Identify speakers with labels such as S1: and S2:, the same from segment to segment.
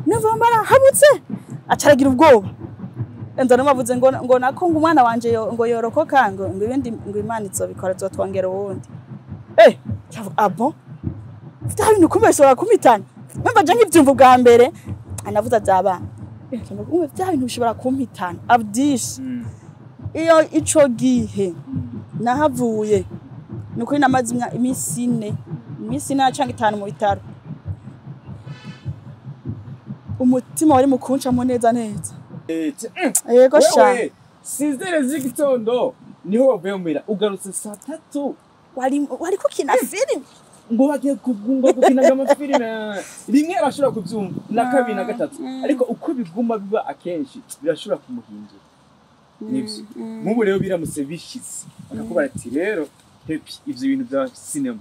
S1: Numva arahabutse, acaragira ubwoba. Nza namavuze ngo nako ngo umwana wanje ngo yorokoka, ngo ibindi ngo Imana izobikora, izotwongera uwundi. Ah bon, vya bintu kumbe bishobora kumpitana. Numva je nkivyumva ubwa mbere, anavuze azabana. Kumbe vya bintu bishobora kumpitana. Abdish. Iyo ico gihe nahavuye, nukuri namaze iminsi ine, iminsi ine canke 5 mu bitaro. Umutima wari mu kuncamo neza neza. Yego sha.
S2: Sizere z'igitondo niho wavuye mumira, ugarutse saa 3.
S1: Wari kukina filime.
S2: Ngo bagiye gukina amafilime. Rimwe arashobora kubyumva, na kabiri na gatatu. Ariko uko biguma biba akenshi birashobora kumuhindura. Nivyo. Nk'ubu rero biramutse bishitse bakakubara ati rero Happy, ivyo bintu bya cinema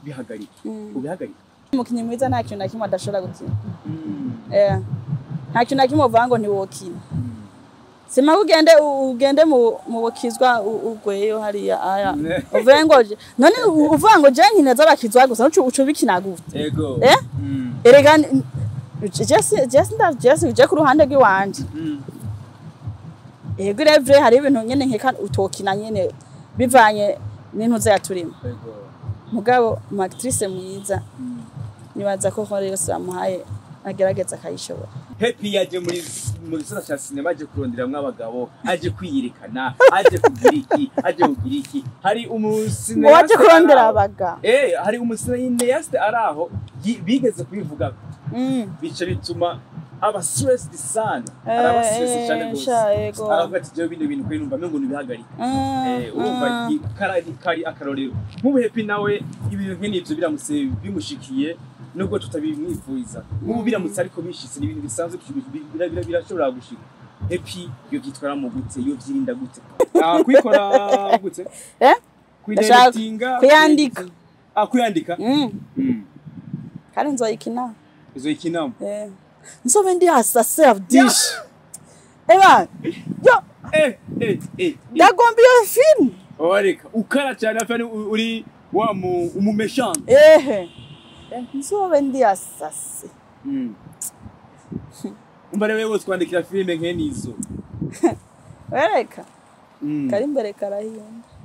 S2: bihagarika. Ubihagarika.
S1: Umukinyi mwiza nta kintu na kimwe adashobora gukina. Nta kintu na kimwe uvuga ngo ntiwokina. Sima ugende mu bukizwa ugweyo hariya aya. Uvuye ngo none uvuga ngo je nkina z'abakizwa gusa ucu bikina gute?
S2: Ego.
S1: Erega Jesse je ku ruhande rw'iwanje. Ego revre hari ibintu nyene nkeka utokina nyene bivanye n'intuze yaturimo.
S2: Ego.
S1: Mugabo mu actrice mwiza nibaza ko hore yose bamuhaye agerageza akayishobora.
S2: Happy yaje muri gisata ca cinema, aje kuronderamwo abagabo, aje kwiyerekana, aje kugira iki, aje kugira iki. Hari umucinéaste
S1: waje kurondera abagabo.
S2: Hari umucinéaste araho bigeze kubivuga. Bice bituma aba stressed sana. Araba stressed cyane gose. Aravuga ati jewe bino bintu kwe numva mengo nibihagarika. Urumva kari akarorero. Nk'ubu Happy nawe ibintu nk'ivyo biramutse bimushikiye, nubwo tutabimwifuriza. Nk'ubu biramutse ariko bishitse ni ibintu bisanzwe birashobora gushika. Happy yo vyitwara mu gute, yo vyirinda gute? Kwikora gute? Kwidirectinga,
S1: kuyandika.
S2: Kuyandika.
S1: Kandi nzoyikina.
S2: Nzoyikina.
S1: Nsobe ndi assassin Abdish. Eba. Yo. Ndagomba iyo film.
S2: Oreka ukara cyane afani uri wa mu méchant.
S1: Nsobe ndi assassin.
S2: Umva rero wewe twandikira filme nkenizo.
S1: Wereka. Kari imbere karahinda.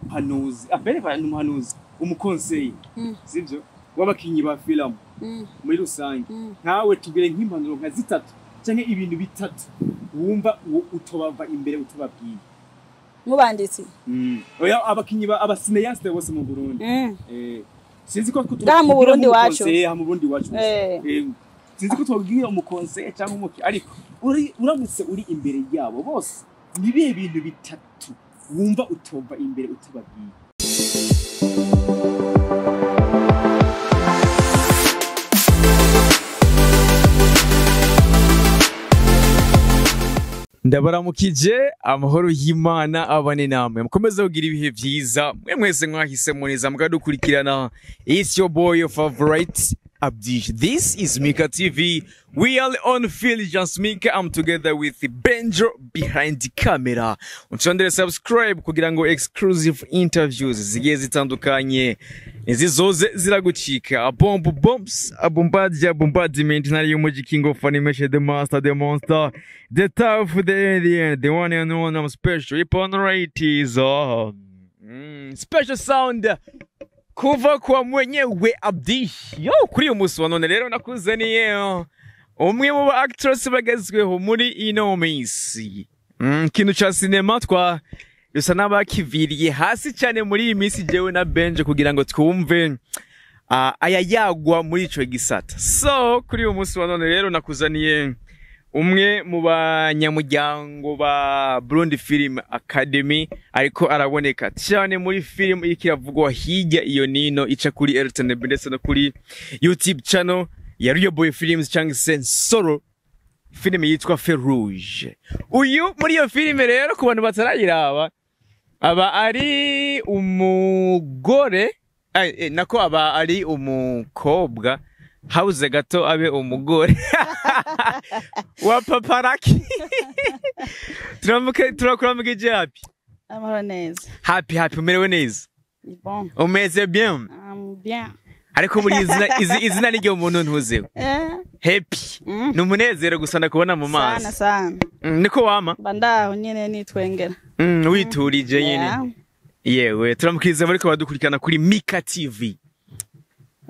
S2: Hanuzi. Apere ba numuhanuzi, umukonseye. Sivyo? W'abakinyi ba film muri rusange. Nkawe tubwire nk'impanuro nka zitatu canke ibintu bitatu wumva utobava imbere utobabwiye.
S1: Mubanditsi.
S2: Oya abakinyi ba abacinéaste bose mu Burundi. Sinzi ko
S1: mu Burundi wacu.
S2: Mu Burundi wacu. Sinzi ko twabwira umukonseye cyangwa umuki, ariko uramutse uri imbere yabo bose nibihe bintu bitatu wumva utova imbere utobabwiye? Ndabaramukije, amahoro y'Imana abane namwe. Mukomeze kugira ibihe vyiza. Mwe mwese mwahisemo neza mukadukurikirana. It's your boy, your favorite Abdish. This is Mika TV. We are on Philgence Mika. I'm together with Benjo behind the camera. Uncondere subscribe kugira ngo exclusive interviews zigiye zitandukanye izizoze ziragucika. Bomb bombs, abombardia bombardment nari y'umuji king of animation, the master, the monster, the tough, the alien, the one and one. I'm special. Ipon right is special sound kuva kwa mwenyewe Abdish. Yo, kuri uyu munsi wa none rero nakuzaniye umwe mu ba actress bagezweho muri ino minsi. Ikintu ca cinema twa dusa n'abakiviriye hasi cyane muri iyi minsi jewe na Benje kugira ngo twumve aya yagwa muri ico gisata. So kuri uyu munsi wa none rero nakuzaniye umwe mu banyamuryango ba Burundi Film Academy, ariko araboneka cyane muri film ikiravugwa hirya iyo nino ica kuri RTNB ndetse no kuri YouTube channel ya Rio Boy Films cyangwa se Soro, film yitwa Feu Rouge. Uyu muri iyo film rero ku bantu batarayiraba aba ari umugore, nako aba ari umukobwa, hauze gato abe umugore wa paparaki. Turakuramukije Happy.
S1: Amahoro neza.
S2: Happy, happy, umerewe neza?
S1: Bon.
S2: Umeze bien?
S1: I'm bien.
S2: Ariko muri izina n'iryo muntu ntuzeho. Happy. Ni umunezero gusa ndakubona mu
S1: Sana
S2: maso.
S1: sana.
S2: Niko wama.
S1: Mba ndaho nyene nitwengera.
S2: Witurije nyene.
S1: Yeah.
S2: Yewe, turamukiriza bariko badukurikirana kuri Mika TV.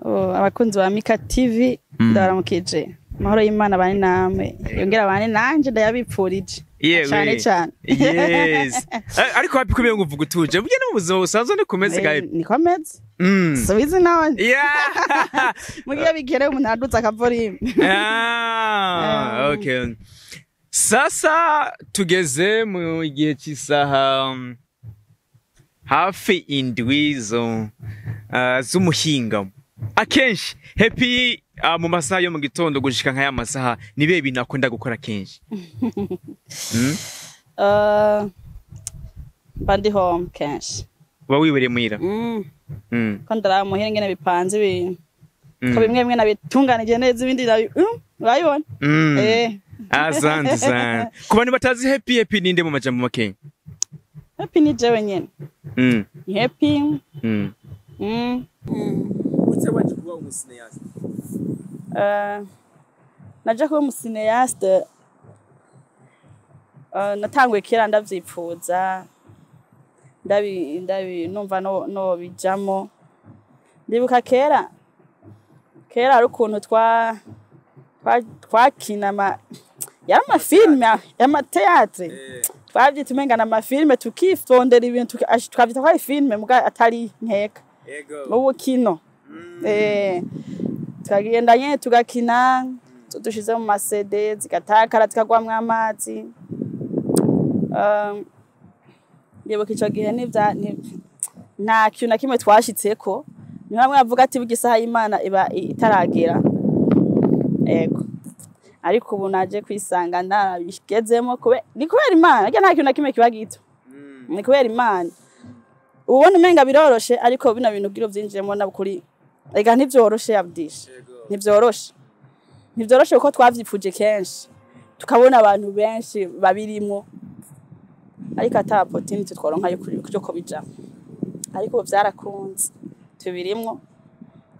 S1: Oh, abakunzi ba Mika TV, ndabaramukije. Amahoro y'Imana bane namwe. Yongera bane nanje, ndayabipfurije.
S2: Yewe.
S1: Cyane cyane.
S2: Yes. Ariko Happy, kubera ngo uvuga utuje. Burya no mu buzima busanzwe ni kumeze ga Happy?
S1: Niko meze. Subizi nawe. Mugiye bigere umuntu aduza akavorime.
S2: Ah, okay. Sasa tugeze mu gihe cy'isaha hafi 7 zo z'umuhingamo. Akenshi Happy, mu masaha yo mu gitondo gushika nk'aya masaha, ni bihe bintu akunda gukora kenshi?
S1: Mba ndi home kenshi.
S2: Uba wibereye muhira?
S1: Ko ndaraba muhira ingene bipanze ibintu. Ko bimwe bimwe nabitunganije neza, ibindi urabibona?
S2: Asante sana. Ku bantu batazi Happy, Happy ninde mu majambo make?
S1: Happy ni jewe nyene. Ni Happy.
S2: Utse waje kuba umu cinéaste?
S1: Naje kuba umu cinéaste, natanguye kera ndavyipfuza, ndabi numva no bijamo. Ndibuka kera kera hari ukuntu twakina ama yari ama films y'ama théâtre, twavyita umenga na ama films, tukifondera ibintu, tukavyita ko ari film muga atari nkeka mu bukino. Tukagenda nyene tugakina, dushize mu ma CD zigatakara, zikagwamwo amazi. Ndibuka ico gihe nta kintu na kimwe twashitseko. Ni hamwe bavuga ati burya isaha y'Imana iba itaragera. Ego, ariko ubu naje kwisanga narabigezemo ni kubera Imana. Arya nta kintu na kimwe kiba gito, ni kubera Imana. Ubona umenga biroroshe, ariko bino bintu bwiro vyinjiyemo nabukuri ega ntivyoroshe, Abdisha, ntivyoroshe, ntivyoroshe, kuko twavyipfuje kenshi, tukabona abantu benshi babirimwo, ariko ata opportunity tworonka yo kubijamwo. Ariko ubu vyarakunze, tubirimwo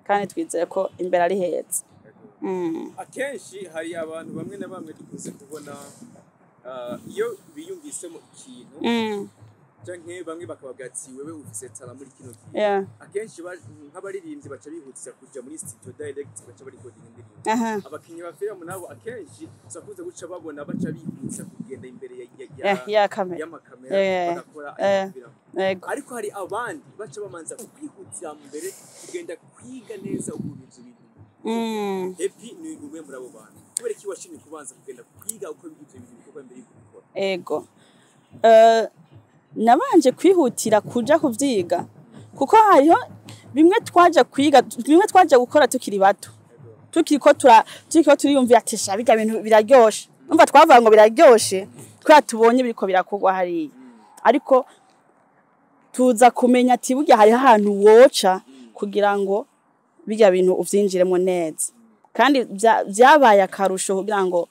S1: kandi twizeye ko imbere ari heza.
S2: Akenshi hari abantu bamwe na bamwe dukunze kubona, iyo biyumvisemo ikintu canke bamwe bakabaga ati wewe ufise talent muri kino gihe, akenshi nk'abaririmbyi baca bihutira kuja muri studio direct, baca barikodinga indirimbo. Abakinyi ba filime nabo akenshi bakunze guca babona baca bihutira kugenda imbere
S1: ya kamera,
S2: y'amakamera, bagakora ayo filime. Ariko hari abandi baca bamanza kwihutira mbere kugenda kwiga neza ukuntu ivyo bintu. Happy ni umwe muri abo bantu. Kubera iki washimye kubanza kugenda kwiga uko ivyo bintu bikorwa mbere yuko ubikora?
S1: Ego. Nabanje kwihutira kuja kuvyiga kuko hariho bimwe twaja kwiga, bimwe twaja gukora tukiri bato, tukiriko turiyumvira ati sha birya bintu biraryoshe. Umva, twavuga ngo biraryoshe kubera tubonye biriko birakorwa hariya, ariko tuza kumenya ati burya hariho ahantu woca kugira ngo birya bintu uvyinjiremo neza. Kandi vyabaye akarusho kugira ngo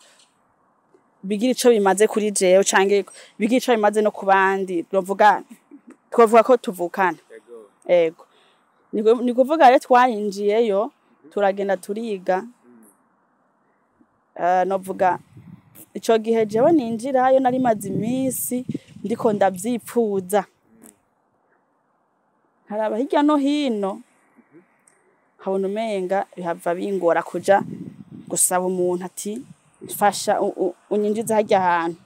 S1: bigira ico bimaze kuri jewe canke bigira ico bimaze no ku bandi. Twovuga, twovuga ko tuvukana. Ego, ni kuvuga rero twarinjiyeyo, turagenda turiga. Novuga ico gihe jewe ninjirayo nari maze iminsi ndiko ndavyipfuza, nkaraba hirya no hino, nkabona umenga bihava bingora kuja gusaba umuntu ati mfasha unyinjize harya hantu.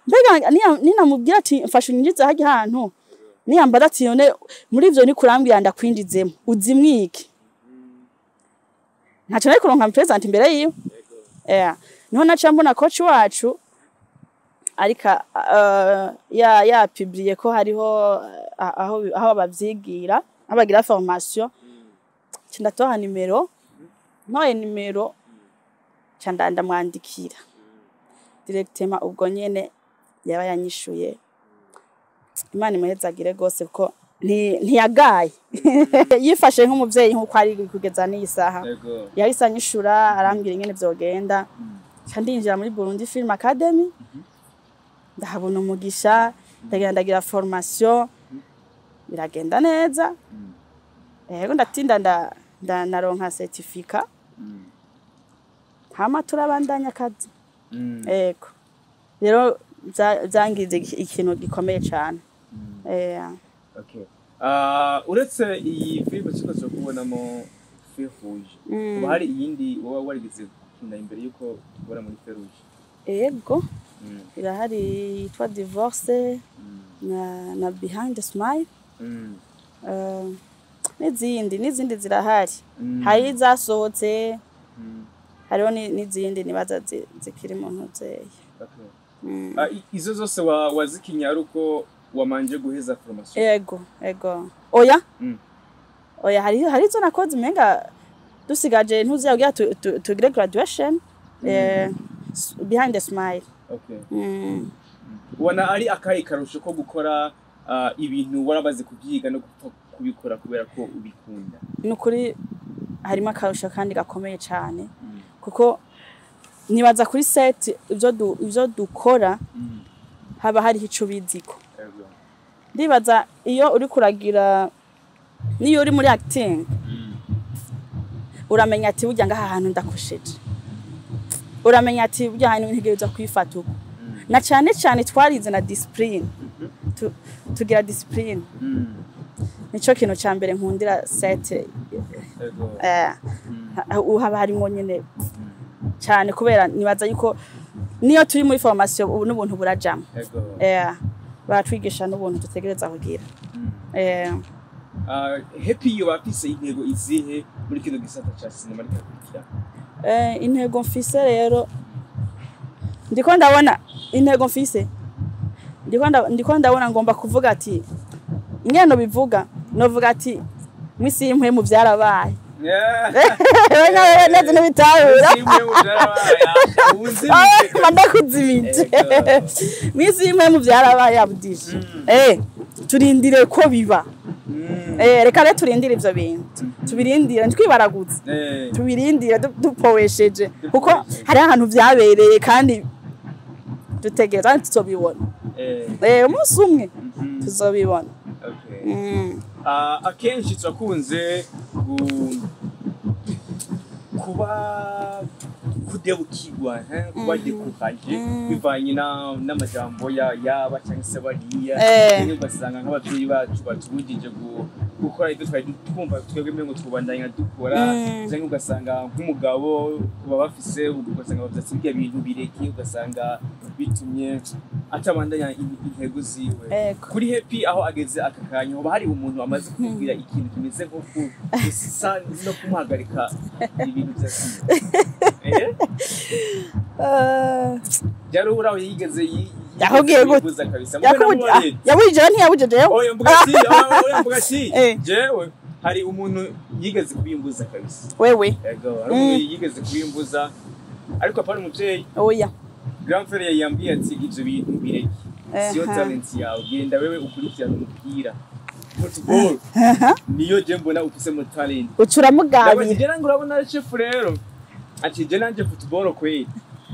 S1: Mbega ninamubwira ati mfasha unyinjize harya hantu, niyambaza ati none muri ivyo ni kurambwira ndakwinjizemo uzimwike, ntaco nari kuronka present imbere yiwe. Niho naca mbona coach wacu ariko ya publié ko hariho aho bavyigira, aho bagira formation. Nca ndatoha nimero, ntoye nimero nca ndamwandikira directement. Ubwo nyene yaba yanyishuye. Imana imuhezagire gose, kuko ntiyagaye, yifashe nk'umuvyeyi nk'uko ari kugeza n'iyi saha. Yahise anyishura, arambwira ingene vyogenda, nca ndinjira muri Burundi Film Academy, ndahabona umugisha, ndagenda ndagira formation, biragenda neza. Yego, ndatinda. Ndanaronka certificat, hama turabandanya akazi. Ego, rero vyangize ikintu gikomeye cane.
S2: Okay. Uretse iyi filime turiko turakubonamo Feu Rouge, kuba hari iyindi woba warigeze gukina imbere yuko tubona muri Feu Rouge?
S1: Ego, irahari, yitwa Divorce na Behind the Smile. N'izindi zirahari. Hari izasohotse, hariho n'izindi nibaza zikiri mu ntuzeye.
S2: Okay. Izo zose wazikinye ari uko wamanje guheza formation?
S1: Ego, oya. Oya, hari izo nakoze umenga dusigaje ntuziya kugira tugire graduation, Behind the Smile.
S2: Okay. Ubona ari akahe karusho ko gukora ibintu warabaze kubyiga no gupfa kubikora kubera ko ubikunda?
S1: Ni ukuri harimo akarusho kandi gakomeye cyane, kuko nibaza kuri set ivyo dukora haba hariho ico biziko. Ndibaza iyo uri kuragira, niyo uri muri acting, uramenya ati burya ngaha hantu ndakosheje, uramenya ati burya hantu ntegerezwa kwifata uko. Na cyane cyane twarize na discipline. Tugira discipline. Nico kintu ca mbere nkundira set. Haba harimwo nyene cyane, kubera nibaza yuko niyo turi muri formation ubu n'ubuntu burajamo. Baratwigisha n'ubuntu dutegereza kugira.
S2: Happy yoba afise intego izihe muri kino gisata ca sinema ariko arakurikirana?
S1: Intego mfise rero, ndiko ndabona intego mfise, ndiko ndabona ngomba kuvuga ati ingeno bivuga, novuga ati mwisi y'impwemu vyarabaye. Neza ntibitahura. Ah, ndakuzimije. Mwisi y'impwemu vyarabaye, abudisha. Turindire ko biba. Reka rero turindire ivyo bintu, tubirindire ntitwibaraguze, tubirindire dupowesheje, kuko hari ahantu vyabereye kandi dutegereza kandi tuzobibona. Umunsi umwe tuzobibona.
S2: Akenshi turakunze kuba kudebukirwa, kuba découragé bivanye n'amajambo yaba cyangwa se bariya. Rimwe ugasanga nk'ababyeyi bacu batubujije gukora ibyo twari twumva twebwe ngo twubandanya dukora, cyangwa ugasanga nk'umugabo kuba bafise, ugasanga bavuze ati birya bintu bireke, ugasanga bitumye atabandanya intego ziwe. Kuri Happy aho ageze aka kanya, hoba hari umuntu amaze kumubwira ikintu kimeze nko gusa no kumuhagarika ibintu bya sinema? Byari uraho yigeze
S1: Yakubwiye gute?
S2: yibuza kabisa. Mugabo namubonye.
S1: Yabujije, ntiyabujije?
S2: Oya, mvuga ati, oya, mvuga ati jewe hari umuntu yigeze kubimbuza kabisa.
S1: Wewe?
S2: Yego, hari umuntu yigeze kubimbuza, ariko apana umuvyeyi.
S1: Oya.
S2: Grand frère yambwiye ati ivyo bintu bireke, siyo talent yawe, genda wewe ukurikirana umupira, football niyo je mbona ufisemo talent.
S1: Uca uramugabira.
S2: Ndabaza ngo urabona chef rero, ati je nanje football kweli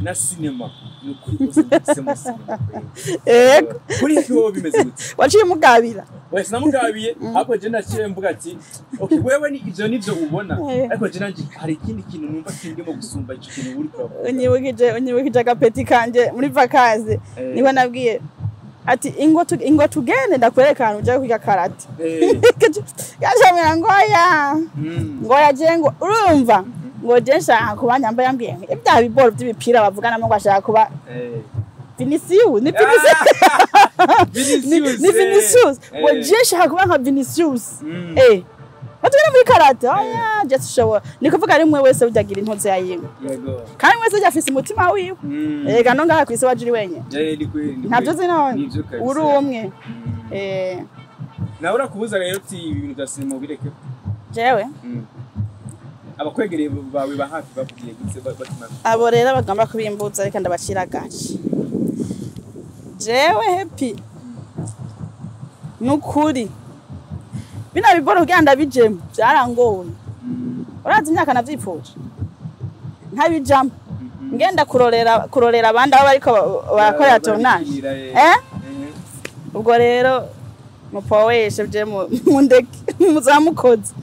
S2: na cinema, ni ukuri kose mfisemo cinema kweli. Kuri cyo bimeze gute?
S1: Waciye umugabira?
S2: Wese namugabiye, ahubwo je naciye mvuga ati okay, wewe ni ivyo nivyo ubona, ariko je nanje hari ikindi kintu numva kindimo gusumba ico kintu uri kuravuga.
S1: Unyibukije agapeti kanje muri vacances. Niho nabwiye ati ingo tugende ndakwereka ahantu uja kwiga karate. Yashamira ngo oya, ngo oya, je ngo urumva ngo je nshaka kuba nyamba, yambwiye ngo ibya biboro by'ibipira bavuganamo, ngo ashaka kuba Vinicius, ni Vinicius,
S2: Vinicius,
S1: ni Vinicius, ngo je nshaka kuba nka Vinicius. Batugenda muri karate, oya, je sishobora. Ni kuvuga ari mwe wese ujagira intuze yayiwe, kandi mwese ujya afise umutima wiwe. Ega no ngaha kwisi waje uri wenyine.
S2: Ni kweli, ni
S1: Ntabyo
S2: kweli.
S1: uzi none.
S2: Nivyo kabisa.
S1: Uri umwe.
S2: Nawe urakubuza rero uti ibi bintu bya sinema ubireke?
S1: Jewe?
S2: Abakwegereye bawe ba hafi bakubwiye gute bakimara?
S1: Abo rero bagomba kubimbuza, reka ndabacira agace. Jewe Happy, nukuri bino biboro kugira ndabijemo byarangoye. Urazi imyaka navyipfuje ntabijamo, ngenda kurorera abandi aho bariko barakorera tournage.
S2: Barabikinira,
S1: Ubwo rero mupoweshe je mundeke muzamukoze.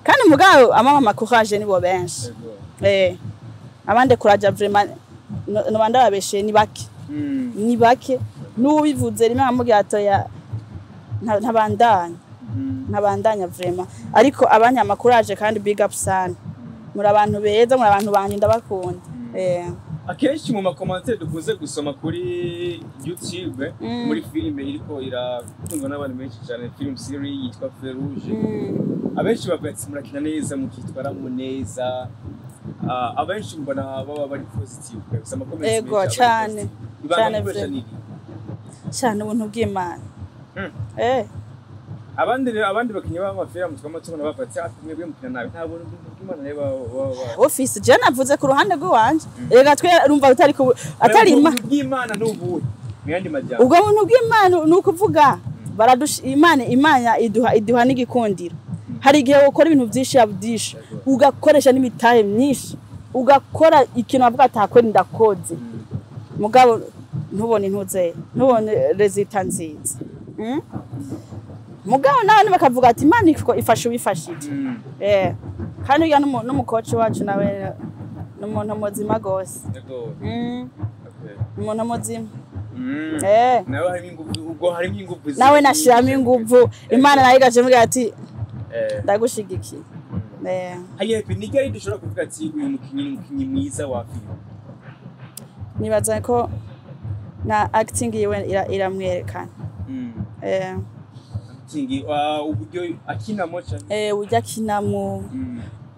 S1: Kandi mugabo amama courage nibo benshi. Abandi kuraja vraiment no banda babeshe ni bake. Ni bake n'ubivuze rimwe amubwira atoya ntabandanya. Ntabandanya vraiment, ariko abanyama courage kandi big up sana. Muri abantu beza, muri abantu banje, ndabakunda.
S2: Akenshi mu ma commentaires dukunze gusoma kuri YouTube muri filime iriko irakundwa n'abantu benshi cyane, film series yitwa Feu Rouge, abenshi bavuga ati murakina neza, mukitwaramo neza. Abenshi mbona baba bari positive kabisa, ama comments
S1: Ego,
S2: menshi aba ari
S1: cane.
S2: positive. Ibanga
S1: Cane
S2: mukoresha
S1: vraiment.
S2: ni iri?
S1: Cyane, ubuntu bw'Imana.
S2: Abandi rero, abandi bakinyi b'amafilm twama tubona bavuga ati ah, mwebwe mukina nabi, nta buntu bw'Imana rero baba
S1: Office je navuze ku ruhande rw'iwanje, reka twe urumva utari ku atari ima.
S2: Ubuntu bw'Imana n'ubuhe mu yandi majambo?
S1: Ubwo buntu bw'Imana ni ukuvuga baradush Imana iduha n'igikundiro. Hari igihe ukora ibintu byinshi yabudisha, ugakoresha n'imitahe myinshi, ugakora ikintu avuga atakora ndakoze, mugabo ntubone intuze, ntubone résultat nziza. Mugabo nawe bakavuga ati Imana ifasha uwifashije. Kandi urya n'umu coach wacu nawe ni umuntu muzima gose. Umuntu muzima.
S2: Nawe harimo ingufu, ubwo harimo ingufu.
S1: Nawe nashiramo inguvu, Imana nayo igaca imugira ati ndagushigikiye.
S2: Hariya ni ryari dushobora kuvuga ati uyu mukinyi ni umukinyi mwiza wa filime?
S1: Nibaza ko na acting yiwe iramwerekana.
S2: Acting, uburyo akinamo cyane.
S1: Uburyo akinamo,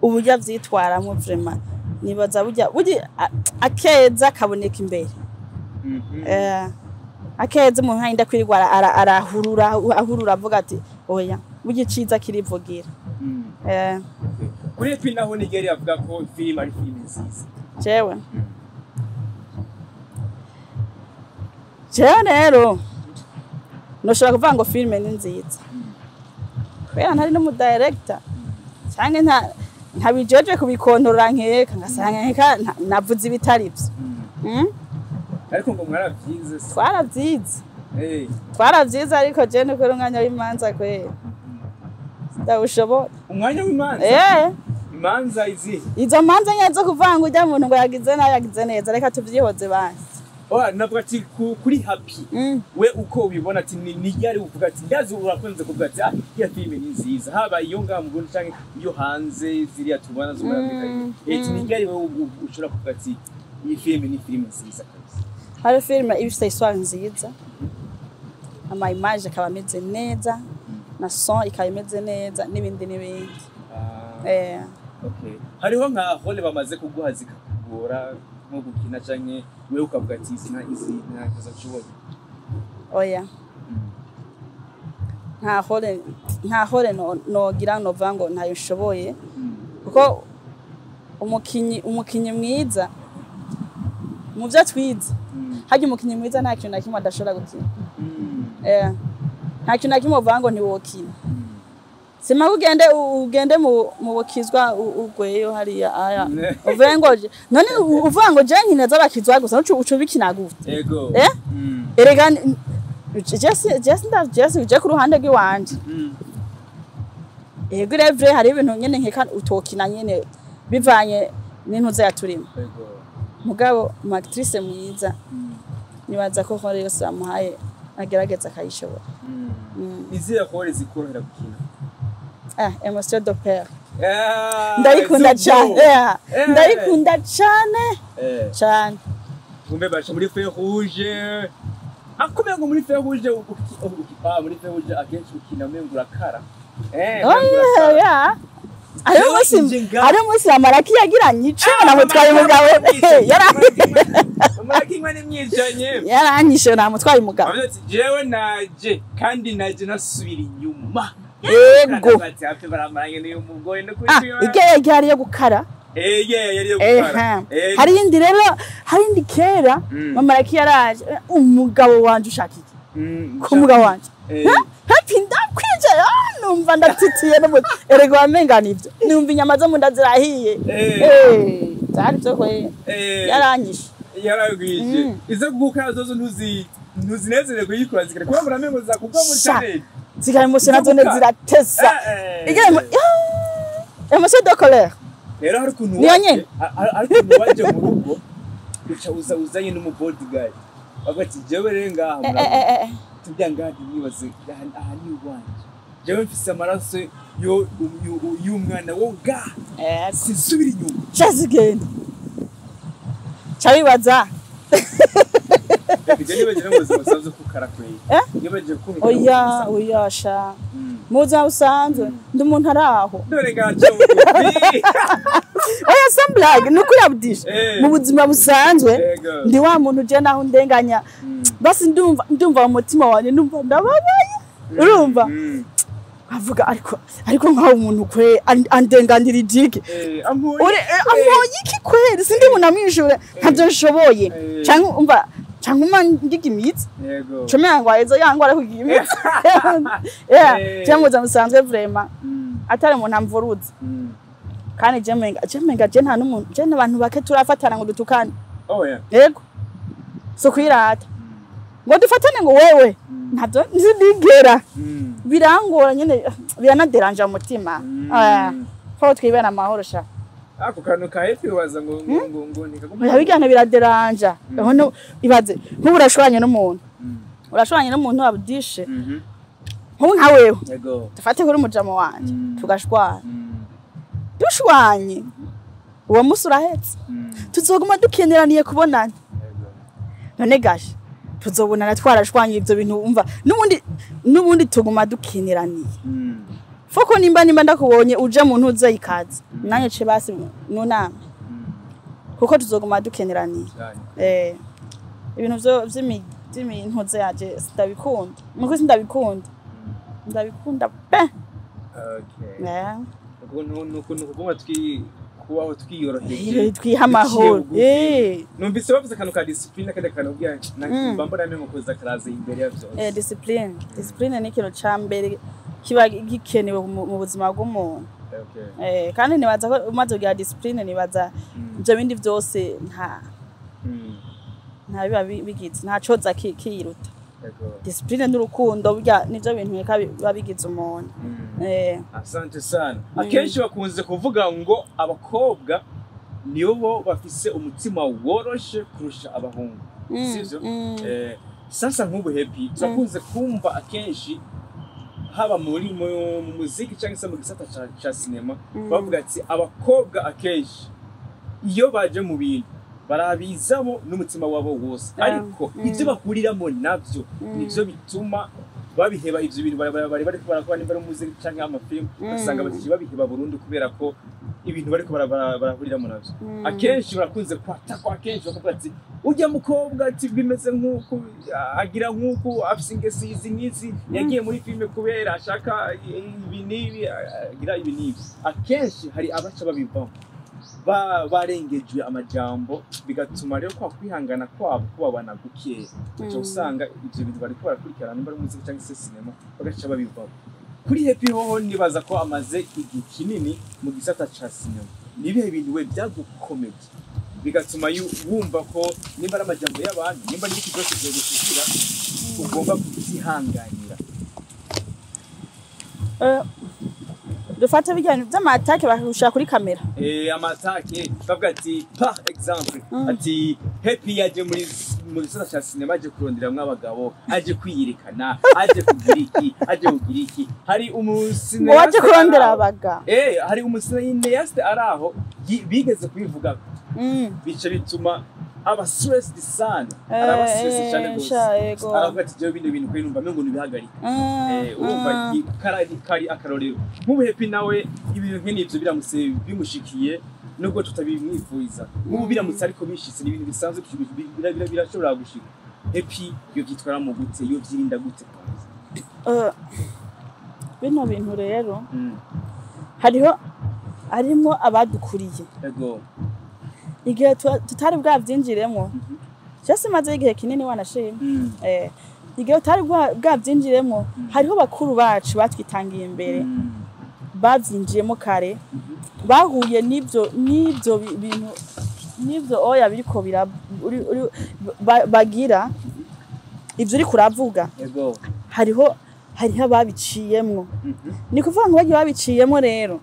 S1: uburyo avyitwaramo, vraiment nibaza burya akeza kaboneka imbere. Akeza umuntu ntarinda kwirirwa arahurura ahurura avuga ati oya, burya iciza kirivugira.
S2: Okay. Kuri Epi naho ni ryari avuga ko filime ari filime nziza?
S1: Jewe rero noshobora kuvuga ngo filime ni nziza kubera ntari n'umu director canke ntabijeje kubikontorora, nkeka ngasanga nkeka navuze ibitari vyo.
S2: Ariko ngo mwaravyize se?
S1: Twaravyize. Twaravyize, ariko je nukuri umwanya w'imanza kwera ndawushobora.
S2: Umwanya w'imanza?
S1: Eh.
S2: Imanza izihe?
S1: Izo manza nyene zo kuvuga ngo urya muntu ngo yagize nabi, yagize neza, reka tuvyihoze basi.
S2: Oh, navuga ati kuri Happy, we uko ubibona ati ni ryari uvuga ati ndazi urakunze kuvuga ati ah, iya filime ni nziza, haba iyo ngaha mu Burundi canke iyo hanze ziriya tubona zo muri Afrika, ni ryari wewe ushobora kuvuga ati iyi filime ni filime nziza kabisa?
S1: Hari filime iba ifise histoire nziza, ama image akaba ameze neza, na son ikaba imeze neza, n'ibindi n'ibindi.
S2: Ah, okay. Hariho nka rôle bamaze kuguha zikakugora nko gukina, canke wewe ukavuga ati izi na izi ntazo nshoboye?
S1: Oya, nta rôle nogira novuga ngo ntayo nshoboye, kuko umukinyi mwiza mu vyo twize, harya umukinyi mwiza nta kintu na kimwe adashobora gukina. Nta kintu na kimwe uvuga ngo ntiwokina. Sima ugende mu bukizwa ugweyo hariya aya uvuge ngo none uvuga ngo je nkina z'abakizwa gusa, uca ubikina gute?
S2: Ego.
S1: Eh? Erega jesi uje ku ruhande rw'iwanje. Ego, revre hari ibintu nyene nkeka utokina nyene bivanye n'intuze yaturimo.
S2: Ego.
S1: Mugabo umu actrice mwiza nibaza ko rôle yose bamuhaye agerageza akayishobora.
S2: Izihe rôle zikorohera gukina?
S1: Ah, émotion de père.
S2: Ah,
S1: Ndayikunda
S2: zubu.
S1: cane. Ndayikunda cane cane.
S2: Kumbe basha muri feu rouge, akumenya ngo muri feu rouge muri feu rouge akenshi ukina umengo urakara.
S1: Oh,
S2: Umengo urakara.
S1: yeah. Hariho
S2: Jewe
S1: umunsi
S2: inje ngaho.
S1: hariho umunsi Amaraki yagiranye ico namutwaye umugabo.
S2: Amaraki ni mwicanye.
S1: Yaranyishe, namutwaye umugabo.
S2: Avuze ati jewe naje kandi naje nasubira inyuma.
S1: Ego.
S2: Ati hafi baramaranye n'uyu mugore no kuri.
S1: Ah, igeye yari yo gukara.
S2: Eh, yari yo gukara.
S1: Hari indi rero, hari indi kera. Mama Raki yaraje, umugabo wanje ushaka iki ku mugabo wanje? Happy ndakwicaye, numva ndatitiye n'umutwe, erega wamenga nivyo, numva inyama zo mu nda zirahiye. Byari byo kwe. Yaranyishe.
S2: Yaragwije. Izo gukara zozo ntuzi ntuzinezere kuyikora zikare kuba muramengo zakugwa mu
S1: Sha.
S2: channel.
S1: Zikari musi nazo ne ziratesa. Igere Émotion de colère.
S2: Rero hari ukuntu
S1: Niyo
S2: waje
S1: nyene.
S2: Hari ukuntu waje mu rugo uca uza uzanye n'umu bodyguard, bavuga ati: "Jewe rero ngaha murabona, tubya ngaha, ntimwibaze, aha ni iwanje. Jewe mfise amaraso y'umwana wo ngaha, sinsubira inyuma."
S1: Cazigenda cabibaza.
S2: Ibyo nibagiwe no mu buzima busanzwe ko karakweye.
S1: Eh?
S2: Nibagiwe ko
S1: Oya, oya sha, mu buzima busanzwe ndi umuntu ari aho.
S2: Dore ngaha bugufi.
S1: Oya, sans blague, ni ukuri abudisha. Mu buzima busanzwe ndi wa muntu uje naho ndenganya, basi ndumva mu mutima wanjye, ndumva ndababaye, urumva? Avuga ariko nkaho umuntu kwe andenganira ijiki.
S2: Ampoye.
S1: Uri ampoye iki kweri? Sindi bunamwishure, ntabyo nshoboye. Canke umva, canke uma ngiga imitsi. Cumi ngo aheza yangwara kugira imitsi. Yeah. Je mu buzima busanzwe vraiment atari umuntu amvuruza. Kandi je menga je nta n'umuntu, je n'abantu bake turafatana ngo dutukane.
S2: Oh yeah.
S1: Yego, so kwirata ngo dufatane ngo wewe, ntabyo ndigera. Birangora nyene, biranaderanja umutima. Ah, ko twibera amahoro sha.
S2: Ako kantu ka Happy waza ngo ntikaguma.
S1: Oya, bigana biraderanja. Aho ibaze nk'ubu urashwanye n'umuntu, urashwanye n'umuntu abudishe, nk'ubu nka wewe, dufate kuri umujama wanje, tugashwana. Dushwanye uwo musi urahetse, tuzoguma dukeneraniye kubonana. None gashe tuzobonana twarashwanye? Ivyo bintu umva, n'ubundi tuguma dukeneraniye. Foko nimba ndakubonye uje mu ntuze ikaze nanjye ce basi nuname, kuko tuzoguma dukeneraniye.
S2: Cyane.
S1: Ibintu vyo vy'imintuze yaje sindabikunda, nuko sindabikunda, ndabikunda pe.
S2: Okay.
S1: Eh.
S2: Nuko kuguma twi kubaho twiyoroheje.
S1: Twiha amahoro.
S2: Duciye bugufi. Numvise bavuze akantu ka discipline, akandi kantu ubwira mbona namengo kuza karaza imbere ya vyose.
S1: Discipline ni ikintu ca mbere kiba gikenewe mu buzima bw'umuntu. Kandi nibaza ko umaze kugira discipline, nibaza ivyo bindi vyose nta nta biba bigize, nta coza kiyiruta. Discipline n'urukundo burya nivyo bintu reka biba bigize umuntu.
S2: Asante sana. Akenshi bakunze kuvuga ngo abakobwa nibo bafise umutima woroshe kurusha abahungu, sivyo?
S1: Mm.
S2: Sasa nk'ubu Happy, turakunze kumva akenshi haba muri mu muziki cyangwa se mu gisata ca sinema, bavuga ati abakobwa akenshi iyo baje mu bintu barabizamo n'umutima wabo wose, ariko ibyo bahuriramo navyo nivyo bituma babiheba ivyo bintu bari bariko barakora, nimba ari umuziki canke amafilmu, ugasanga baziye babiheba burundu kubera ko ibintu bariko barahuriramo navyo. Akenshi barakunze kwatakwa, akenshi bakavuga ati ujya mukobwa ati bimeze nk'uku, agira nk'uku, afise ingeso izi n'izi, yagiye muri filime kubera ashaka ibi n'ibi, agira ibi n'ibi. Akenshi hari abaca babivamo barengejwe amajambo, bigatuma rero kwa kwihangana kwabo kubabana gukeya, uca usanga ivyo bintu bariko barakurikirana, nimba ari umuziki cyangwa se sinema, bagaca babivamo. Kuri Happy hoho nibaza ko amaze igihe kinini mu gisata ca sinema, nibihe bintu we byagukomeje bigatuma wumva ko nimba ari amajambo y'abantu, nimba ari iki cyose vyogushikira, ugomba kubyihanganira?
S1: Dufate bijya vy'ama attaques bakagushira kuri kamera.
S2: Ama attaques bavuga ati, par exemple, ati Happy yaje mu gisata ca sinema aje kuronderamwo abagabo, aje kwiyerekana, aje kugira iki, aje kugira iki. Hari
S1: Ngo waje
S2: umu cinéaste
S1: kurondera
S2: araho.
S1: abagabo.
S2: Hari umu cinéaste araho bigeze kubivuga, bica bituma aba stressed sana, araba stressed cyane gose.
S1: Sha, yego.
S2: Aravuga ati jewe bino bintu kweri numva mengo nibihagarika. Urumva kari akarorero. Nk'ubu Happy nawe ibintu nk'ivyo biramutse bimushikiye, nubwo tutabimwifuriza, nk'ubu biramutse ariko bishitse, ni ibintu bisanzwe, birashobora gushika, Happy yo vyitwaramo gute, yo vyirinda gute?
S1: Bino bintu rero hariho harimwo abadukuriye igihe tutari bwavyinjiremwo. Je simaze igihe kinini, wanashima. Igihe tutari bwavyinjiremwo, hariho bakuru bacu batwitangiye imbere, bavyinjiyemo kare, bahuye n'ivyo bintu n'ivyo oya biriko bira bagira ivyo uriko uravuga. Hariho ababiciyemwo. Ni kuvuga ngo bagiye babiciyemwo rero.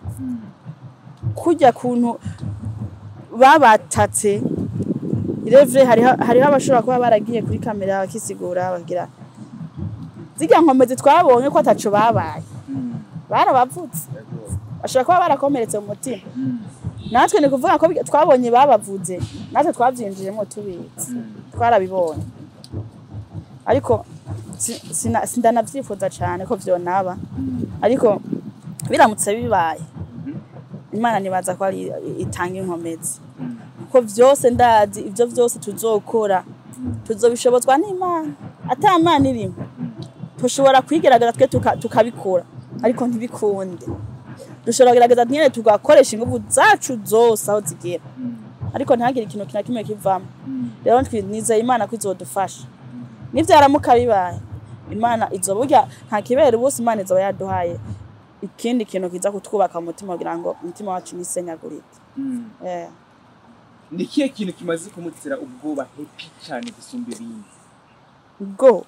S1: Kurya kuntu babatatse irevre, hariho abashobora kuba baragiye kuri kamera bakisigura, bagira zirya nkomezi twabonye ko ataco babaye, barabavutse, bashobora kuba barakomeretse mu mutima. Natwe ni kuvuga ko twabonye babavuze, natwe twabyinjiyemo tubitse, twarabibonye, ariko sindanavyifuza cane ko vyonaba, ariko biramutse bibaye, Imana nibaza ko ari itanga inkomezi, ko vyose ndazi ivyo vyose tuzokora tuzobishobozwa n'Imana. Ata Mana irimo, tushobora kwigerageza twe tukabikora, ariko ntibikunde. Dushobora kugerageza nyene tugakoresha inguvu zacu zose aho zigera, ariko ntihagire ikintu na kimwe kivamo. Rero nizeye Imana ko izodufasha. Nivyaramuka bibaye, Imana izoba burya nta kibera ubusa, Imana izoba yaduhaye ikindi kintu kiza kutwubaka mu mutima kugira ngo umutima wacu ntisenyagurike.
S2: Ni ikihe kintu kimaze kumutera ubwoba Happy cyane gusumba ibindi?
S1: Ubwo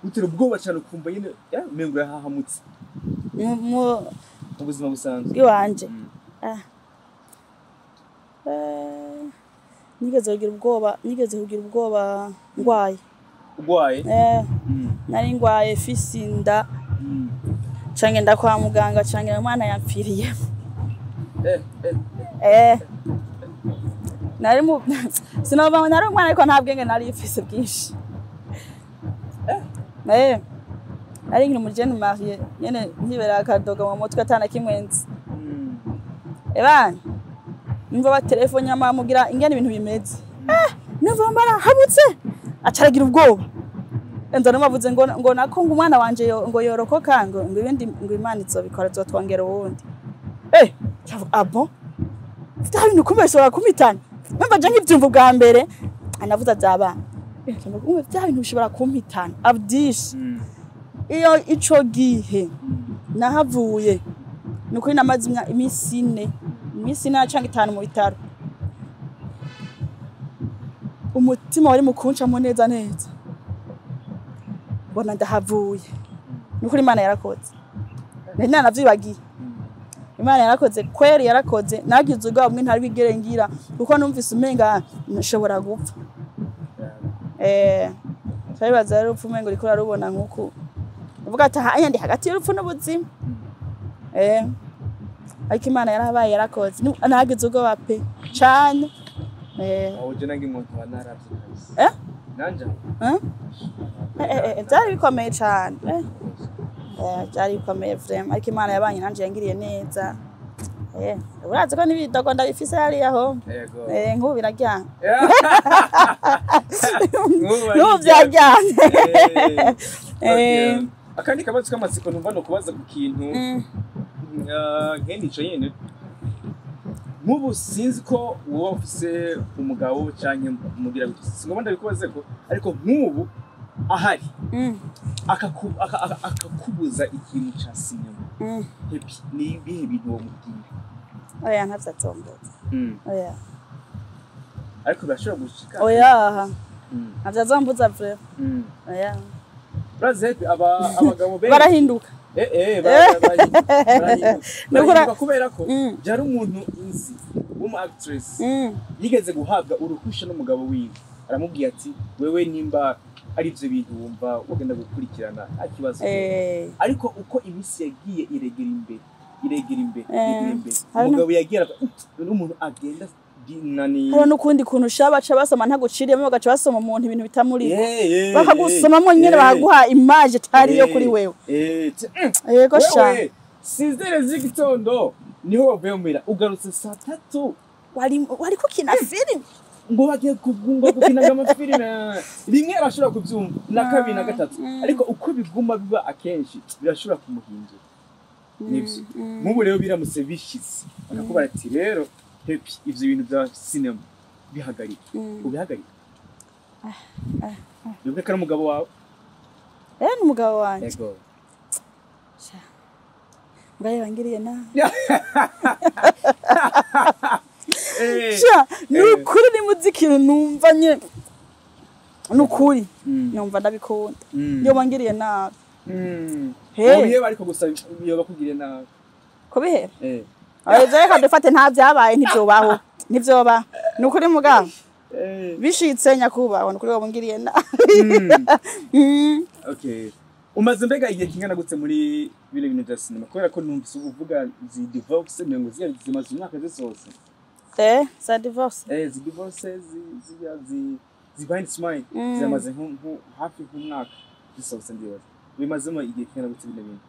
S2: Gutera ubwoba cyane ukumva nyine umengo urahahamutse
S1: mu
S2: mu buzima busanzwe.
S1: Bw'iwanje? Nigeze kugira ubwoba ngwaye.
S2: Urwaye?
S1: Eh, nari ngwaye fise inda, ca ngenda kwa muganga, ca ngira umwana yampfiriye. Eh, nari mu sinova ngo nari umwana, ariko nta bwenge nari mfise bwinshi. Eh, nari nkiri umujene marié nyene, nkibera akadoga mu mutwe atana kimwe nzi. Ebana, numva batelefone amamubwira ingene ibintu bimeze. Eh, numva mbarahabutse, aca aragira ubwoba. Enza namavuze ngo nako ngo umwana wanje ngo yorokoka, ngo ibindi ngo Imana izobikora, izotwongera uwundi. Eh, cavuga ah bon, vya bintu kumbe bishobora kumpitana. Numva je nkivyumva ubwa mbere, anavuze avy'abana. Eh, ndavuga, umve, vya bintu bishobora kumpitana Abdish. Iyo ico gihe nahavuye, ni ukuri namaze iminsi 4, iminsi 4 canke 5 mu bitaro. Umutima wari mu kuncamo neza neza, mbona ndahavuye. Ni ukuri Imana yarakoze, nari nanavyibagiye. Imana yarakoze kweri, yarakoze. Nagize ubwoba bumwe ntari bwigere ngira, kuko numvise umenga nshobora gupfa. Eh, twabibaza rero urupfu umengo uriko urarubona nkuku uvuga ati hanya ndi hagati y'urupfu n'ubuzima. Eh, ariko Imana yarabaye, yarakoze. Nagize ubwoba pe, cane. Eh.
S2: Aho je nange umuntu wa naravye kabisa.
S1: Eh?
S2: Nanje.
S1: Eh? Eh, byari bikomeye cane. Eh, eh, byari bikomeye vraiment, ariko Imana yabanye nanje, yangiriye neza. Eh, urazi ko n'ibidogo ndabifise hariya ho.
S2: Yego.
S1: Eh, nk'ubu biraryana.
S2: Nk'ubu
S1: Nk'ubu byaryana.
S2: Eh, akandi kabazo k'amatsiko numva no kubaza ku kintu nkene ico nyene. Nk'ubu sinzi ko wowe ufise umugabo canke mugira gute, singomba ndabikubaze ko, ariko nk'ubu ahari akakubuza ikintu ca sinema, Happy, ni ibihe bintu womubwira?
S1: Oya, ntavyo azombuza. Oya.
S2: Ariko birashobora gushika.
S1: Oya, ntavyo azombuza vraiment. Oya.
S2: Urazi Happy, abagabo benshi
S1: Barahinduka.
S2: Eh, barahinduka. Barahinduka kubera ko byari umuntu nzi w'umu actress yigeze guhabwa uruhusha n'umugabo wiwe, aramubwiye ati: "Wewe nimba ari ivyo bintu wumva wagenda gukurikirana, nta kibazo." Ariko uko iminsi yagiye iregera imbere, iregera imbere, iregera imbere, umugabo yagiye aravuga: "N'umuntu agenda nani."
S1: Hariho n'ukundi kuntu ushaka baca basoma ntaguciriyemo, bagaca basoma umuntu ibintu bitamuriko, bakagusomamo nyene, bakaguha image itari iyo kuri wewe. Yego sha.
S2: Wewe 6h z'igitondo niho wavuye muhira, ugarutse saa 3.
S1: Wari kukina filime.
S2: Ngo bagiye ngo gukina amafilime. Rimwe arashobora kubyumva, na kabiri, na gatatu, ariko uko biguma biba akenshi birashobora kumuhindura. Nibyo, nk'ubu rero biramutse bishitse bakakubara ati: "Rero Happy, ivyo bintu bya sinema bihagarike," ubihagarika? Bivuge ko ari umugabo wawe.
S1: Eh, ni umugabo wanje.
S2: Yego.
S1: Sha. Ngaye bangiriye nabi. Sha, ni ukuri nimuzi ikintu numva nye, ni ukuri numva ndabikunda. Iyo bangiriye nabi. He.
S2: Ubiheba, ariko gusa yoba akugiriye nabi.
S1: Kubiheba?
S2: Eh.
S1: Oya, reka dufate nta byabaye, ntibyobaho, ntibyoba, ni ukuri mugabo. Bishitse nyakubahwa, ni ukuri wabungiriye nabi.
S2: Okay, umaze mbega igihe kingana gute muri bino bintu bya sinema? Kubera ko numvise uvuga zi divorce, mirongo ziya zimaze umwaka zisohotse.
S1: Eh, za divorce?
S2: Eh, zi divorce, ziya zi behind smile zimaze nko hafi nk'umwaka zisohotse. Ndibaza bimazemo igihe kingana gute bino bintu?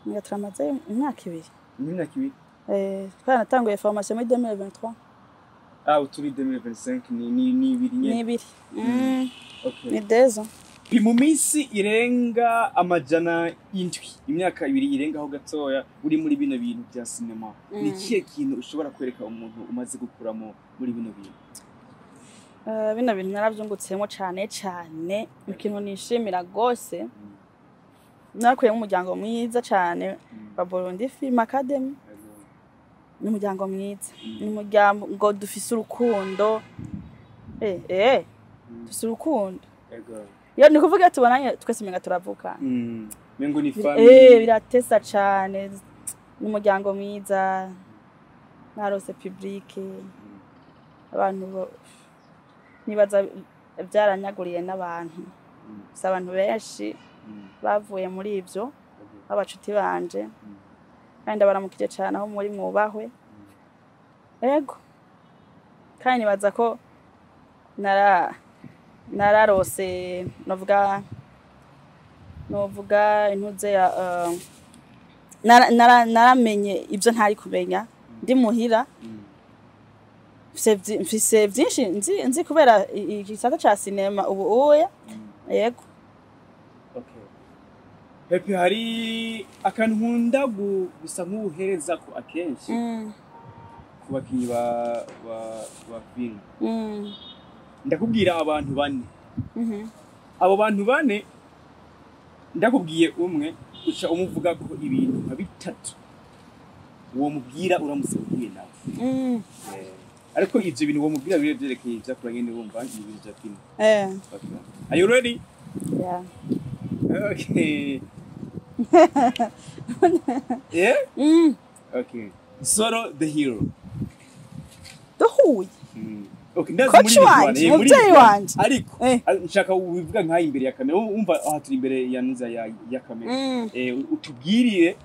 S1: Nga turamaze imyaka 2.
S2: Imyaka 2?
S1: Eh, twanatanguye formation muri 2023.
S2: Ah, turi 2025, ni 2 nyene.
S1: Ni 2.
S2: Okay.
S1: Ni 2 ans.
S2: Ni mu minsi irenga 700, imyaka 2 irengaho gatoya, uri muri bino bintu bya sinema. Ni ikihe kintu ushobora kwereka umuntu umaze gukuramo muri bino bintu?
S1: Bino bintu naravyungutsemo cane cane. Ikintu nishimira gose, narakuyemo umuryango mwiza cane wa Burundi Film Academy. Ni umuryango mwiza, ni umuryango dufise urukundo, dufise urukundo. Iyo ni kuvuga tubonanye twese umenga turavukana.
S2: Mengo ni family.
S1: Biratesa cane, ni umuryango mwiza. Narose public, abantu nibaza byaranyaguriye n'abantu, si abantu benshi bavuye muri ibyo b'abacuti banje, kandi ndabaramukije cyane aho muri, mwubahwe. Ego, kandi nibaza ko nararose novuga intuze ya naramenye ibyo ntari kumenya ndi muhira. Mfise byinshi nzi kubera igisata ca sinema ubu uya, yego.
S2: Okay. Happy, hari akantu nkunda gusa nk'ubuhereza ko akenshi ku bakinyi ba film. Ndakubwira abantu bane. Abo bantu bane, ndakubwiye umwe, uca umuvuga ko ibintu nka bitatu uwo mubwira uramutse uhuye nawe. Ariko ivyo bintu uwo mubwira bire vyerekeye ivyakora nyene, wumva ni ibintu vya film. Okay. Are you ready?
S1: Yeah.
S2: Okay. Yeah?
S1: Mm.
S2: Okay. Soro the hero.
S1: Duhuye?
S2: Okay, ndazi
S1: Coach
S2: muri
S1: wanje,
S2: muri
S1: umuvyeyi wanje.
S2: Ariko nshaka ubivuga nkaho imbere ya kamera, wumva aha turi imbere ya nuza ya kamera. Utubwirire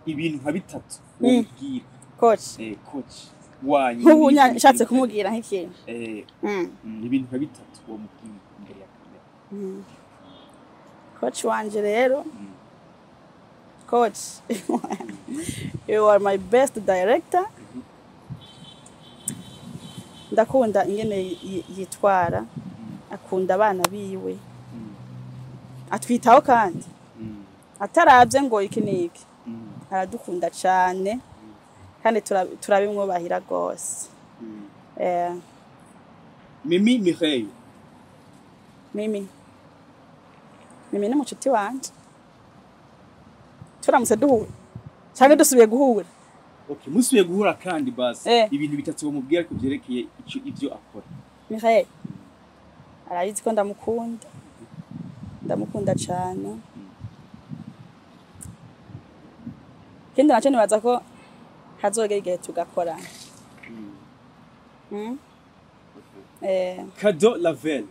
S2: ibintu nka bitatu womubwira.
S1: Coach?
S2: Coach wanyu.
S1: Nk'ubu nshatse kumubwira nk'ikintu.
S2: Ibintu nka bitatu womubwira imbere ya kamera.
S1: Coach wanje rero. Coach, you are my best director. Ndakunda ingene yitwara, akunda abana biwe, atwitaho kandi ataravye ngo iki niki, aradukunda cane kandi turabimwubahira rwose.
S2: Mimi Mireille.
S1: Mimi, Mimi ni mucuti wanje. Turamutse duhura canke dusubiye guhura?
S2: Okay, musubiye guhura kandi basi, ibintu bitatu womubwira ko byerekeye ico ivyo akora.
S1: Mireille arabizi ko ndamukunda, ndamukunda cane. Ikindi naco, nibaza ko hazogera igihe tugakorana.
S2: Cadeau Lavelle.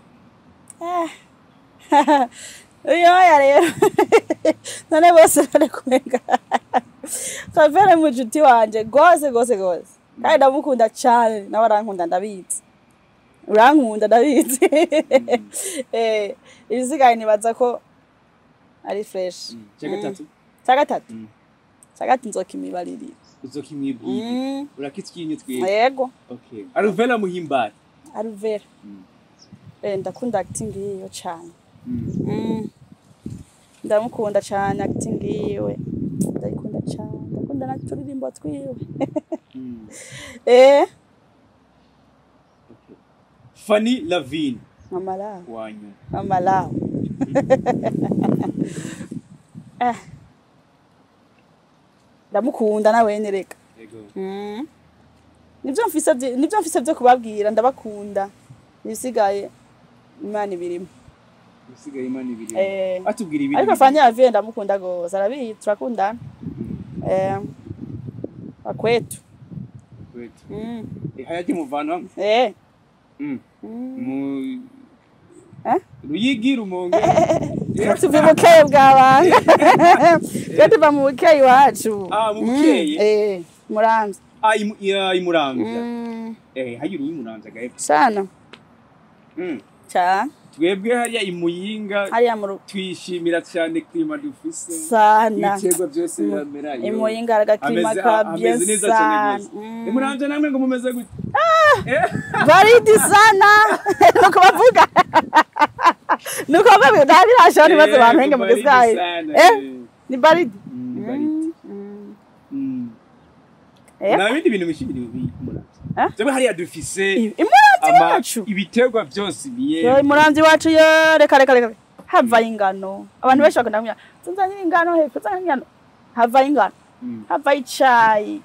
S1: Uyoya rero none bose bari kumenga Kavere mucuti wanje gose gose gose, kandi ndamukunda cane, nawe arankunda, ndabizi, urankunda ndabizi. Ibisigaye nibaza ko ari fresh.
S2: Cya gatatu.
S1: Cya gatatu? Cya gatatu nzokimibaririra.
S2: Uzokimwibwira. Urakitwinye twebwe.
S1: Yego.
S2: Okay. Alvera Muhimbare.
S1: Alvera. Ndakunda acting yiwe cane. Ndamukunda cane, acting yiwe ndayikunda cane, ndakunda na turirimbo twiwe.
S2: Okay. Fanny Lavine.
S1: Mama lao.
S2: Wanyu.
S1: Mama lao. Ndamukunda nawe nereka.
S2: Yego.
S1: Nivyo mfise vyo kubabwira, ndabakunda. Ibisigaye Imana ibirimo.
S2: Usigaye Imana ibiri.
S1: Eh.
S2: Atubwira ibindi.
S1: Ariko Fanny Lavine ndamukunda gose, arabizi turakundana. Wakwetu.
S2: Kwetu. Hayaje muvana hamwe. Mu
S1: Eh?
S2: Ruyigi, Rumonge.
S1: Tuva mu bukeye bw'abanga. Twe tuva mu bukeye iwacu.
S2: Ah, mu Bukeye?
S1: Eh, Muramvya.
S2: Ah, imuramvya. Hagira uwimuramvya gahe.
S1: Sana. Cyane.
S2: Twebwe hariya imuyinga
S1: Hariya mu
S2: twishimira cyane climat dufise.
S1: Sana.
S2: Ibiterwa byose biramera yo.
S1: Imuyinga agakima ka bien
S2: Ameze neza cyane
S1: sana.
S2: rwose. Imuramvya namwe ngo mumeze gute?
S1: Baridi sana. Nuko bavuga. Nuko bavuga ndabirasha ntibaze bantenge mu
S2: Baridi
S1: giswahili.
S2: sana,
S1: Ni baridi.
S2: Baridi. Nta bindi bintu mwishimira imuramvya?
S1: Eh?
S2: Twebwe hariya dufise
S1: Imuramvya iwacu.
S2: Ibiterwa byose biye.
S1: Yo, imuramvya iwacu yo, reka reka reka. Havayo ingano. Abantu benshi bakunda kumenya, "Tuzanye ingano he, tuzanye ingano." Havayo ingano. Havayo icayi.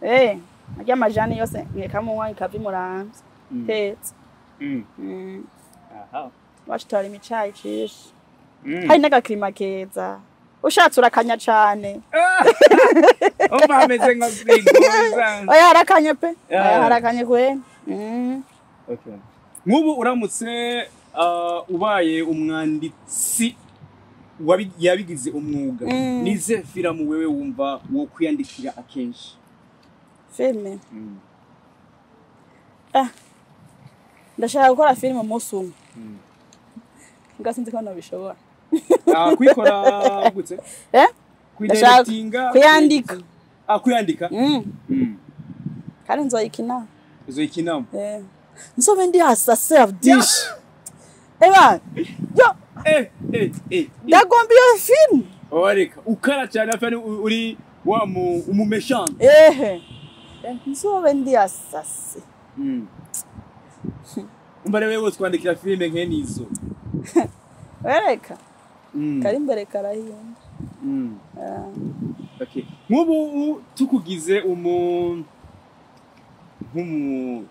S1: Arya amajani yose nkekamunywa ikava imuramvya. Tetse.
S2: Aha.
S1: Iwacu turarima icayi cinshi. Hari n'agakirima keza. Ushatse urakanya cane.
S2: Umva hameze nka frigo.
S1: Oya, harakanye pe.
S2: Yeah.
S1: Oya, harakanye kwe.
S2: Okay. Nk'ubu uramutse ubaye umwanditsi yabigize umwuga, nize filamu wewe wumva wo kwiyandikira akenshi?
S1: Filme. Ah. Ndashaka gukora filime umunsi umwe. Mbwa sinzi ko nobishobora.
S2: Ah, kuyikora gute?
S1: Eh? Ndashaka
S2: Kuyidirectinga?
S1: kuyandika.
S2: Ah, kuyandika.
S1: Kandi nzoyikina.
S2: Uzoyikinamo?
S1: Eh. Nzobe ndi assassin Abdish. Eba. Yo, ndagomba iyo film.
S2: Owareka ukara cyane afani uri wa mu umumeshant.
S1: Ehe. Nzobe ndi assassin.
S2: Umva rero wewe twandikira filime nk'enizo.
S1: Wereka. Kari imbere karahinda. Ah.
S2: Okay. Nk'ubu tukugize nk'umu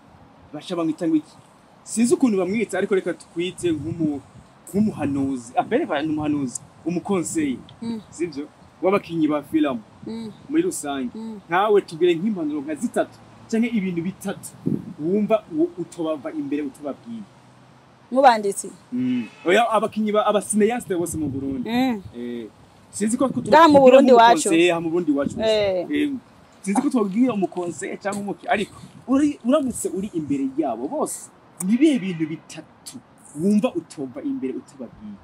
S2: basha bamwita ngo iki? Sinzi ukuntu bamwita, ariko reka tukwite nk'umuhanuzi. Mbere ba n'umuhanuzi, umukonseye. Sivyo? W'abakinyi ba filamu muri rusange. Nkawe tubwire nk'impanuro nka zitatu canke ibintu bitatu wumva utobava imbere utobabwiye.
S1: Mubanditsi.
S2: Oya, abakinyi ba abacinéaste bose mu Burundi. Sinzi ko
S1: Ngaha mu Burundi wacu.
S2: Wacu. Mu Burundi wacu. Sinzi ko twabwira umukonseye cyangwa umuki, ariko uramutse uri imbere yabo bose, ni bihe bintu bitatu wumva utova imbere utubabwiye?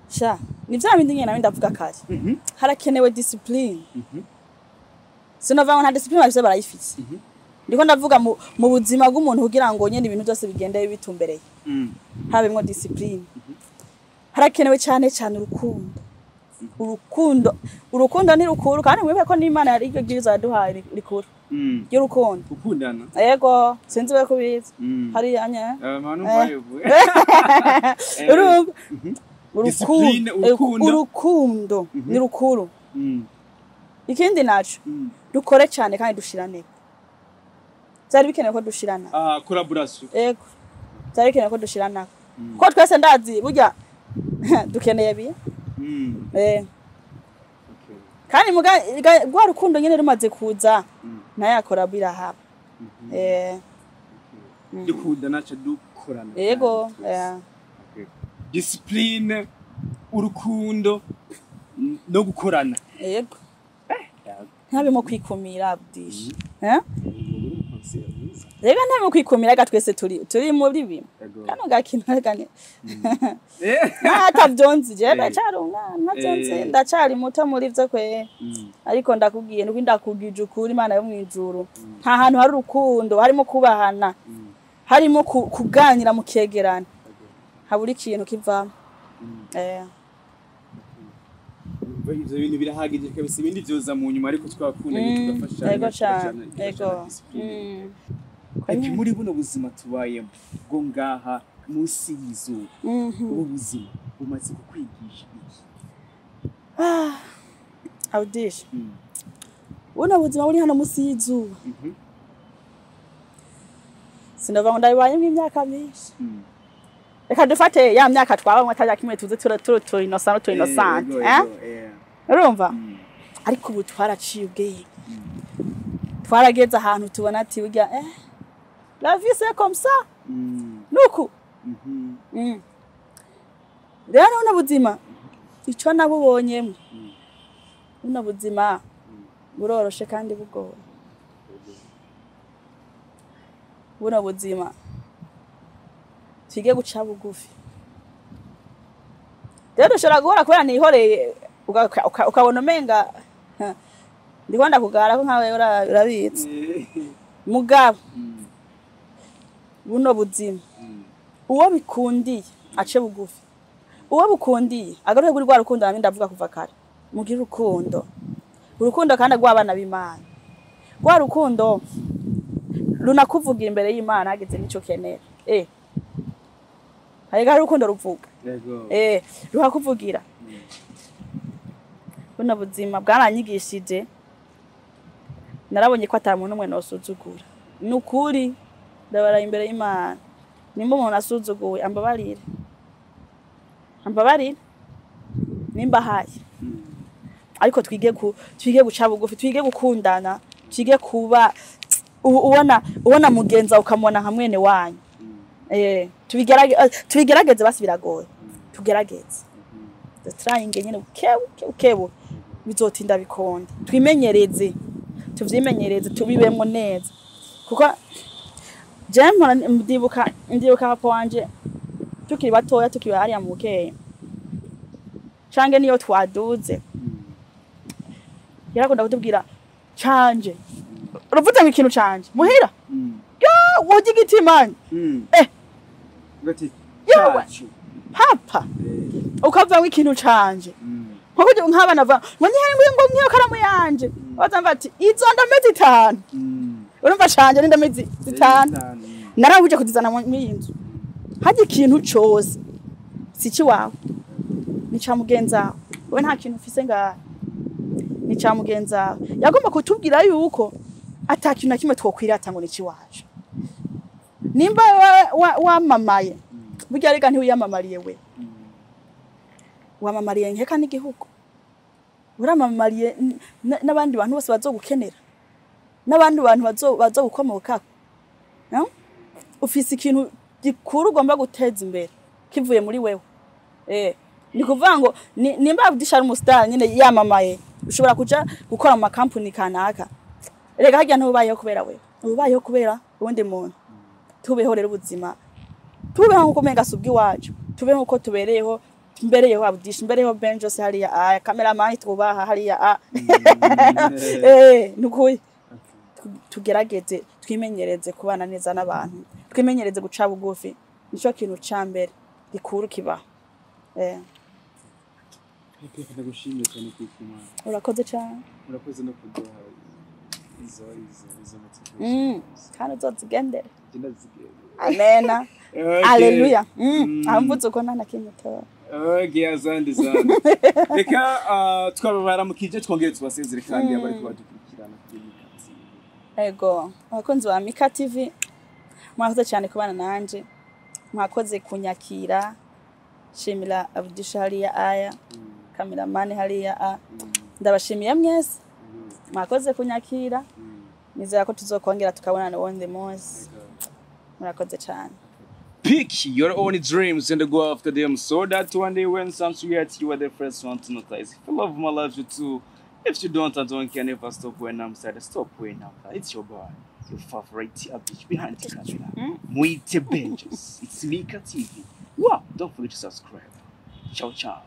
S1: Sha, ni vya bindi nyene nawe ndavuga kare. Harakenewe discipline. Sinova ngo nta discipline bafise, barayifise. Ndiko ndavuga mu buzima bw'umuntu kugira ngo nyene ibintu byose bigende bitumbereye. Habemwo discipline. Harakenewe cyane cyane urukundo. Urukundo, urukundo ni rukuru, kandi mwibuke ko n'Imana yari iryo bwirizwa yaduhaye rikuru. Ry'urukundo.
S2: Gukundana.
S1: Yego, sinzi we kubizi. Hariya nye.
S2: Manu mbaye.
S1: Urumva?
S2: Discipline, urukundo.
S1: Urukundo ni rukuru. Ikindi naco, dukore cyane kandi dushirane. Byari bikenewe ko dushirana.
S2: Ah, collaboration.
S1: Yego. Byari bikenewe ko dushirana. Ko twese ndazi burya dukeneye bi.
S2: Okay.
S1: Kandi muga rwa rukundo nyene rumaze kuza, nayakora birahaba.
S2: Dukundana ca dukorana.
S1: Yego.
S2: Kandi twese. Okay. Discipline, urukundo no gukorana.
S1: Yego. Ntabimo kwikumira, Abdish. Eh? Rega ntabimo kwikumira, ga twese turi muri bimwe. Kano gakino rega ni. Natavyonzi je, ndacyari umwana, ntavyonzi, ndacyari muto muri vyo kwe. Ariko ndakubwiye nuko ndakubwije ukuri, Imana yo mwijuru. Nta hantu hari urukundo, harimo kubahana, harimo kuganira mukegerana. Habura ikintu kivamo.
S2: Ivyo bintu birahagije kabisa, ibindi vyoza mu nyuma, ariko twakundanye tugafashanya,
S1: Yego cane.
S2: tugafashanya
S1: Yego.
S2: discipline. Eki muri buno buzima tubayemo bwo ngaha munsi y'izuba, ubu buzima bumaze kukwigisha iki?
S1: Abdish. Buno buzima buri hano munsi y'izuba. Sinova ngo ndabibayemo imyaka myinshi. Reka dufate ya myaka twabamwe atajya kimwe tuzi tura turi turi innocent, turi innocent.
S2: Yego,
S1: Eh?
S2: yego.
S1: Urumva?
S2: Mm.
S1: Ariko ubu twaraciye ubwenge. Twarageze ahantu tubona ati burya la vie, c'est comme ça. Nuku. Rero buno buzima, ico nabubonyemwo, buno buzima buroroshe kandi bugoye. Buno buzima, twige guca bugufi. Rero dushobora guhora kubera nihoreye, ukabona umenga ndiko ndakugara ko nkawe urabizi. Mugabo buno buzima, uwo bikundiye ace bugufi, uwo bukundiye agaruke kuri rwa rukundo namwe ndavuga kuva kare. Mugire urukundo, urukundo kandi rw'abana b'Imana, rwa rukundo runakuvugira imbere y'Imana hageze n'ico ukenera. Harega hari urukundo ruvuga, ruhakuvugira. Buno buzima bwaranyigishije, narabonye ko ata muntu umwe nosuzugura. Nukuri ndabara imbere y'Imana, nimba umuntu asuzuguwe ambabarire, ambabarire nimba ahaye. Ariko twige guca bugufi, twige gukundana, twige kuba ubona mugenza ukamubona nka mwene wanyu. Tubigerageze basi, biragoye, tugerageze trying nyene buke buke buke buke, bizotinda bikonda. Twimenyereze, tuvyimenyereze, tubibemwo neza, kuko je mpora ndibuka papa wanje tukiri batoya, tukiri hariya mu Bukeye cange niyo twaduze, yarakunda kutubwira canje, uravuze ngo ikintu canje muhira yo woja igiti mani.
S2: Gati.
S1: Yewe.
S2: Cacu.
S1: Papa ukavuga ngo ikintu canje, nko kugira nk'abana bavuga ngo nyihere ngo nkiyo karamu yanje, bazamva ati izo ndame 5. Urumva canje n'indame 5 narabuje kuzizana muri iyi nzu. Hajya ikintu cose si ikiwawe, ni ca mugenzi wawe. Wowe nta kintu ufise ngaha, ni ca mugenzi wawe. Yagomba kutubwira yuko ata kintu na kimwe twokwirata ngo ni ikiwacu. Nimba wamamaye burya, rega ntiwiyamamariye we, wamamariye nkeka n'igihugu, uramamariye n'abandi bantu bose bazogukenera, n'abandi bantu bazogukomokako. No? Ufise ikintu gikuru ugomba guteza imbere kivuye muri wewe. Ni kuvuga ngo nimba Abdisha ari umustar nyine yamamaye, ushobora kuja gukora mu makampuni kanaka, rega harya ntubayeho kubera wewe, ubayeho kubera uwundi muntu. Tubeho rero ubuzima, tubeho nkuko umenga si ubw'iwacu, tubeho nkuko tubereyeho. Mbereyeho Abdisha, mbereyeho Benjose hariya, aya cameraman twubaha hariya a nukuri tugerageze twimenyereze kubana neza n'abantu, twimenyereze guca bugufi. Nico kintu ca mbere gikuru kibaho.
S2: Reka ndagushimiye cyane kwikuma.
S1: Urakoze cyane.
S2: Urakoze no kuduha izo motivation.
S1: Kandi uzozigendere.
S2: Genda zigende.
S1: Amena.
S2: Okay.
S1: Aleluya. Aho mvuze uko nta na kimwe tora.
S2: Okay, asante sana. Reka twababaramukije, twongere tubasezere kandi abariko badukurikirana kuri Mika TV.
S1: Ego, abakunzi ba Mika TV, mwakoze cyane kubana nanje, mwakoze kunyakira. Shimira Abdisha hariya aya, cameraman hariya a, ndabashimiye mwese, mwakoze kunyakira. Nizera ko tuzokongera tukabonana uwundi munsi. Murakoze cyane.
S2: Pick your own dreams and go after them so that one day when something hurts, you are the first one to notice. If you love my love you too. If you don't, I don't care. Never stop when I'm sad. Stop when I'm glad. It's your boy, your favorite Abdish behind the camera. Mwite Benjos. It's Mika TV. Wow, don't forget to subscribe. Ciao, ciao.